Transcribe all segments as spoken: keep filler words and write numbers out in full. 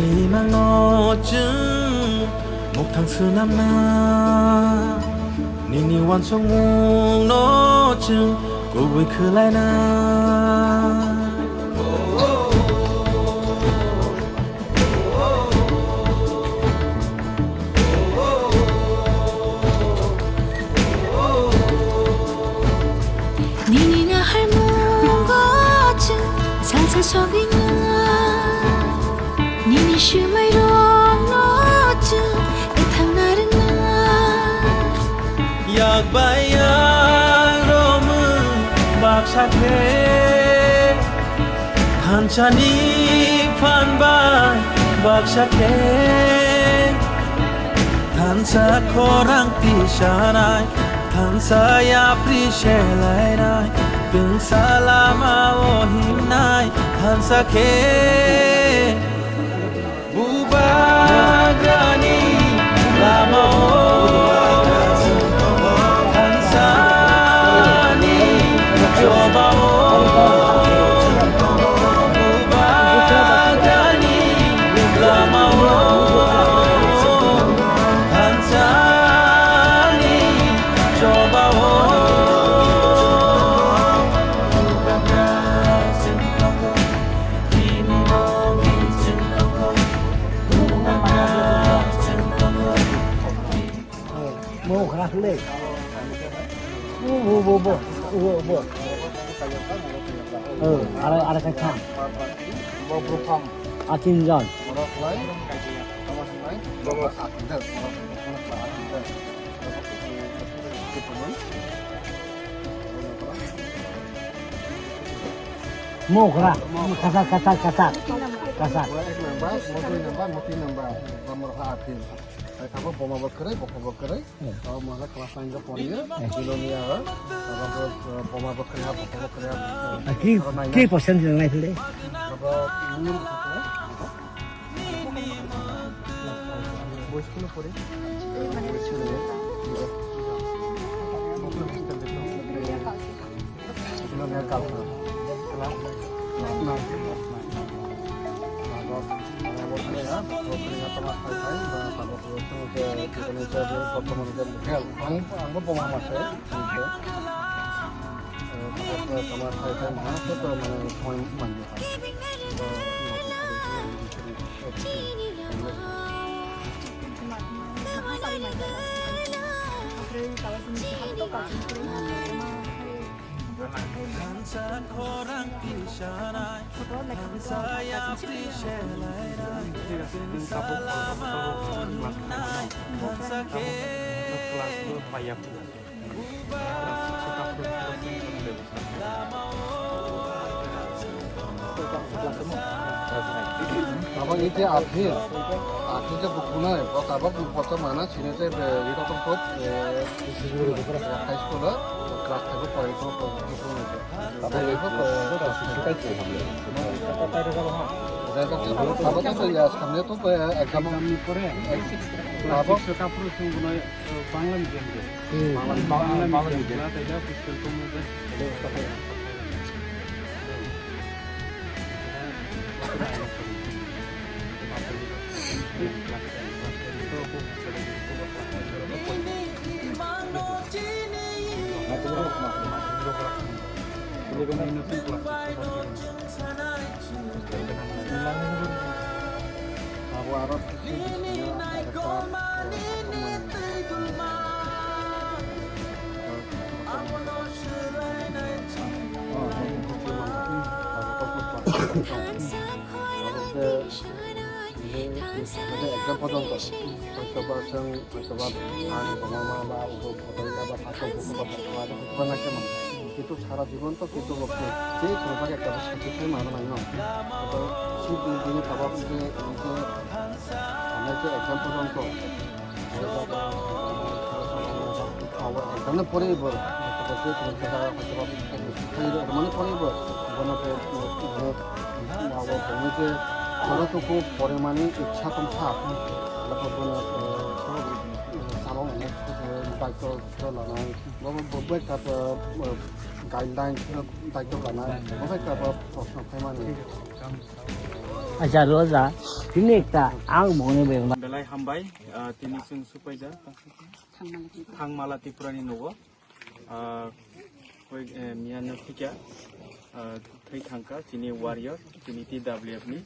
Nini mangno chwng mokthang swnamna, nini uansukmungno chwng kubui khwlaina. Nini naharmungo chwng salsa sogwina. Nini swmairokno chwng ethangna rwngna. Yak bai yak romwi baksa khe, thansani phan bai baksa khe, thansa khorang tisanai, thansa yapri selainai, twngsa lama o himnai, thansa khe. Bubagrani lama o thansani choba o. Bubagrani lama o thansani choba o. Bo khara le. Bo, bo, bo, bo. Bo, bo. Oh, ara, ara ka tham. Bo, bo, tham. Atin jan. Mo khara. Kasar, kasar, kasar. Kasar. Bo ek number, mo dui number, mo tin number. Nomor ha atin. Ai, thabo boma bo kwrwi, bokha bo kwrwi. Hmm. Abo mala class nine o poriyo, Bilonia o. Abo bo, eh, boma bo kwrwi ha, bokha bo kwrwi ha. Ah, ki, ki percent nang nai phile? Abo minimum khato. Bo school o pori. Bo school o. Ang, ang bo boma masa. Abo ite aphil, aphil je bukunai, o tabok bukbota mana sini je be ito tongkot, eh, high school o class five o pori ko bukunai. Bangla medium de. Bangla medium. Exam photo hoitoba chwng, hoitoba ani buma ma ba ubo photo ba photo ba photo ba naikhe mano. Kintu sara jibon to kintu bo je kono bage ekta bo sacrifice ma nai no. To si bini baba je je amai je exam photo ko. Exam pore bo hoitoba mane pore bo bono ko. Abo bumui je chwrairok pore mani ichha tong kha, abo bono, eh, Daito lanai, bo bo bo ekta guideline daito lanai, bo ekta proshno khaimani. Acha roja, tini ekta ang bongni beng. Belai hambai, ah, tini chwng supaija. Thangmala Tripurani nogo. Ah, koi, eh, miyano thikya, ah, thwi thangkha chini warrior, chini T W F ni,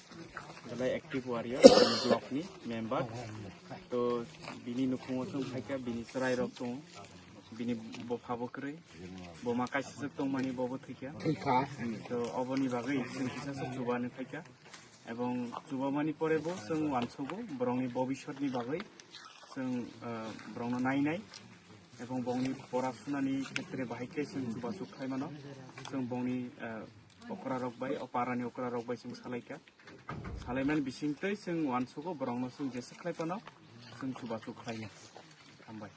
belai active warrior, chini block ni member. To bini nukhungo chwng phaikha, bini chwrai rok tongo, bini bopha bo kwrwi, boma kaisajak tongmani bobo thwikha. Thwikha. To oboni bagwi chwng kisa se chubani phaikha. Ebong chubamani pore bo chwng uansugo borokni bobiswtni bagwi chwng, ah, borokno nainai. Ebong bongni pora sunani khetre bahai khe chwng chubachu khlai mano. Chwng bongni, ah, okra rok bai, o parani okra rok bai chwng salaikha. Salaimani bisingtwi chwng uansugo borokno chwng jesa khlai phano chwng chubachu khlainai. Hambai.